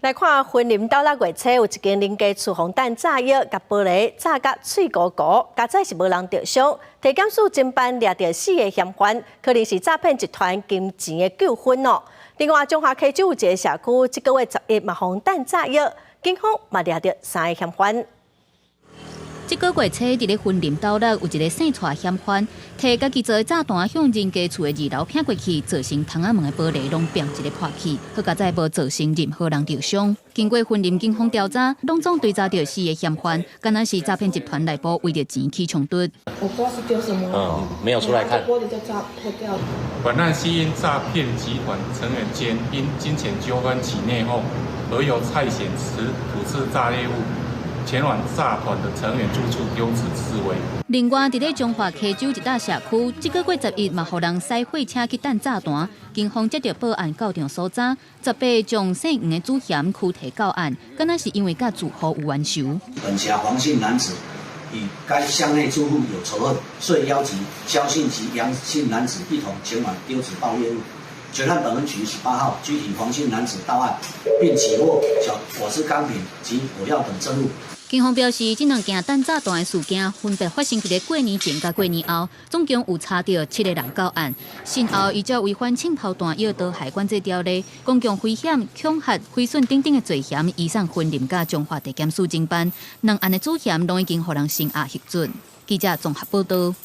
來看雲林斗六月初有一間人家厝予人彈炸藥，共玻璃炸甲碎糊糊，佳哉是無人著傷。地檢署偵辦掠著四个嫌犯，可能是詐騙集團金錢的糾紛哦。另外，彰化溪州有一个社區，這个月11嘛予人彈炸藥，警方嘛掠著三个嫌犯。這个月初，佇咧雲林斗六有一个姓蔡嫌犯，提家己做的炸彈向人家厝的二樓拚過去，造成窗仔門的玻璃攏砰一个破去，好佳哉無造成任何人著傷。經過雲林警方調查，攏總追查著四个嫌犯，敢若是詐騙集團內部為著錢起衝突。我不知道是丟什麼，嗯，沒有出來看。玻璃就炸破掉了。本案系因詐騙集團成員間因金錢糾紛起內訌，而由蔡顯持土製炸裂物前往詐團的成員住處丟擲示威。另外，佇咧彰化溪州一搭社區，這个月11嘛，予人駛貨車去彈炸彈，警方接著報案到場搜查，18將姓黃的主嫌拘提到案，敢若是因為佮住戶有冤仇。本轄黃姓男子與該鄉內住戶有仇恨，遂邀集蕭姓及楊姓男子一同前往丟擲爆裂物。全案本分局18號拘提黃姓男子到案，並起獲小瓦斯鋼瓶及火藥等證物。警方表示，這兩件彈炸彈的事件分別發生佇咧過年前佮過年後，總共有查著七个人到案。訊後依照違反槍炮彈藥毒害管制條例、公共危險、恐嚇、毀損等等的罪嫌，移送雲林佮彰化地檢署偵辦。兩案的主嫌攏已經予人聲押核准。記者綜合報導。